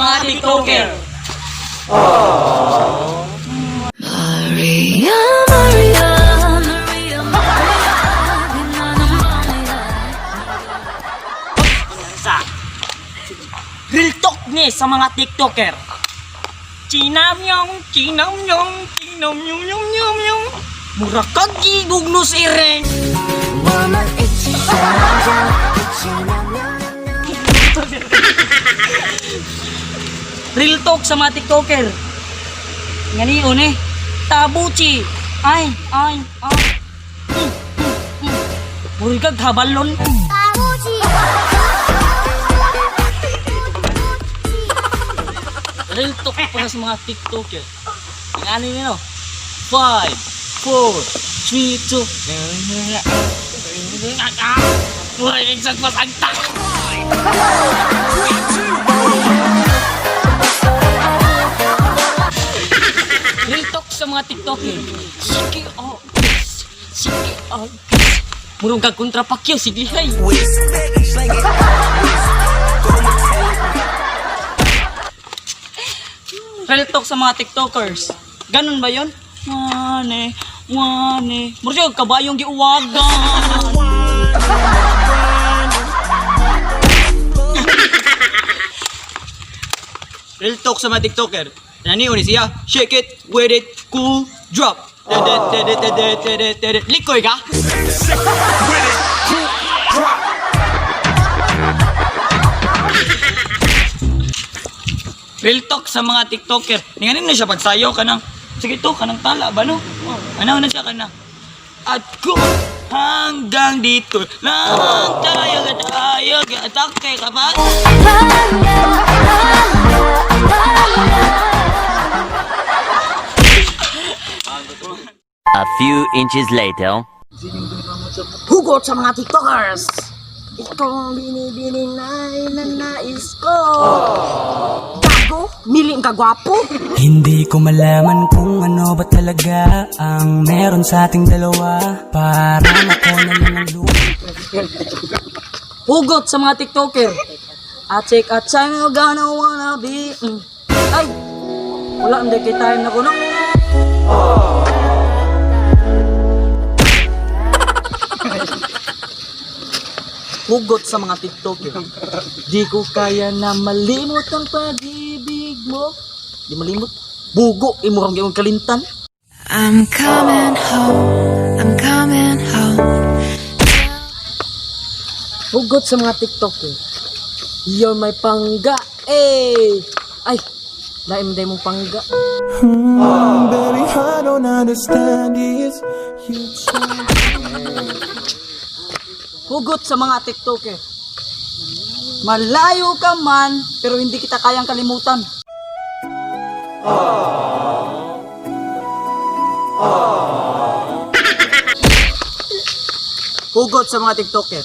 mga TikToker. Maria, Maria, Maria, Maria. Sa real talk ni sa mga TikToker. Chinamyong, chinamyong, chinamyong, yum, yum, yum. Mura kag gigugno si Ren. 我们一起睡觉，一起喵喵喵。 Real talk sa mga TikToker. Ngani one, tabuchi. Ay, ay, ay. Mura kag habalon. Real talk para sa mga TikToker. Ang ano nino? 5, 4, 3, 2. Mura yung sagpas-agtak. Real talk sa mga TikToker. Sige, oh, yes. Sige, oh, yes. Murong kag kontra Pacquiao, sige, hay. Real talk sa mga TikTokers. Ganun ba yun? Wane, wane. Murong siya, kabayong giuwagan. Real talk sa mga TikToker. Nani ni siya, shake it, wait it, cool, drop. Tere, tere, tere, tere, tere. Likoy ka? Real talk sa mga TikToker. Ninganin na siya pagsayaw ka ng, sige to, kanang tala ba no? Ano na siya ka na? At kung hanggang dito lang tayo tayo atake ka ba? A few inches later. Hugot sa mga TikTokers! Ikaw ang binibining na nais ko. Gago! Miling ka gwapo! Hindi ko malaman kung ano ba talaga ang meron sa ating dalawa. Parang ako na lang ang lupa. Hugot sa mga TikToker. I take a time you gonna wanna be. Ay! Wala, hindi kay time na ko no. Hugot sa mga TikToker. Di ko kaya na malimot ang pag-ibig mo. Di malimot. Bugo, imurang gayong kalimtan. I'm coming home, I'm coming home. Hugot sa mga TikToker. You're my pangga. Eh! Ay! Laim day mong pangga. Baby, I don't understand this. Hugot sa mga TikToker. Malayo ka man, pero hindi kita kayang kalimutan. Hugot sa mga TikToker.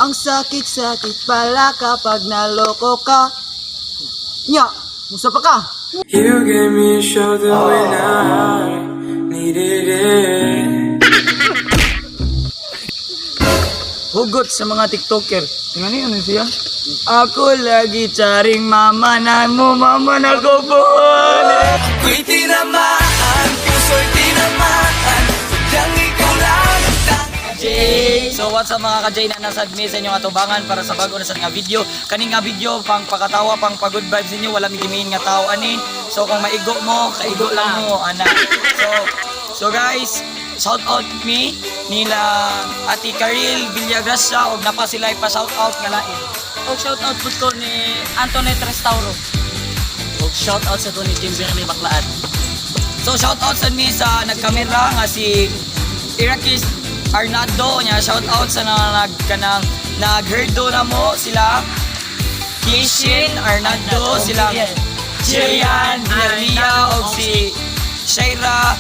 Ang sakit-sakit pala kapag naloko ka. Nya, musa pa ka. You gave me a shoulder when I needed it. Hugot sa mga TikToker. Ano yun siya? Ako lagi charing mama na mo, mama na ko po. Ako'y tinamaan, puso'y tinamaan. Sadyang ikaw lang ang tanging So what's up mga ka-Jay na nasa admin sa inyong atubangan para sa bago na sa nga video. Kaning nga video pang pakatawa, pang pa good vibes ninyo, wala mi gimiin nga tao ani. So kung maigo mo, kaigo lang mo ana. So guys, shout out me nila Ate Karil Villagracia og napa sila pa shout out nga lain. Og shout out po ko ni Antoinette Restauro. Og shout out sa to ni Kimberly Baklaan. So shout out sa mi sa nagkamera nga si Irakis Arnado nya, shout out sa na nag kanang nagherdo na mo sila Kishin Arnado, sila Chian Villarreal og si Shaira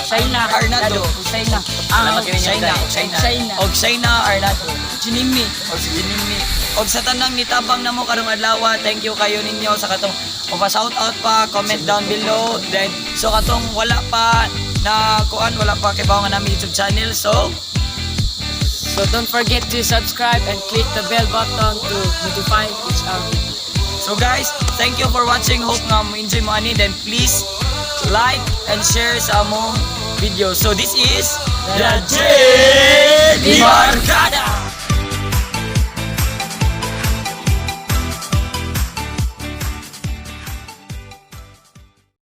Shaina Arnado. Shaina. Ah, Shaina, Shaina. Shaina. Og Shaina Arnado. Jinimi. Og si Jinimi. Og sa tanang nitabang namo karong adlaw, thank you kayo ninyo sa katong o pa shout out pa, comment down below. Then so katong wala pa na kuan, wala pa kay nga nami YouTube channel. So So don't forget to subscribe and click the bell button to notify each other. So So guys, thank you for watching. Hope nga mo enjoy mo ani. Then please like and share sa among video. So this is the J Barkada.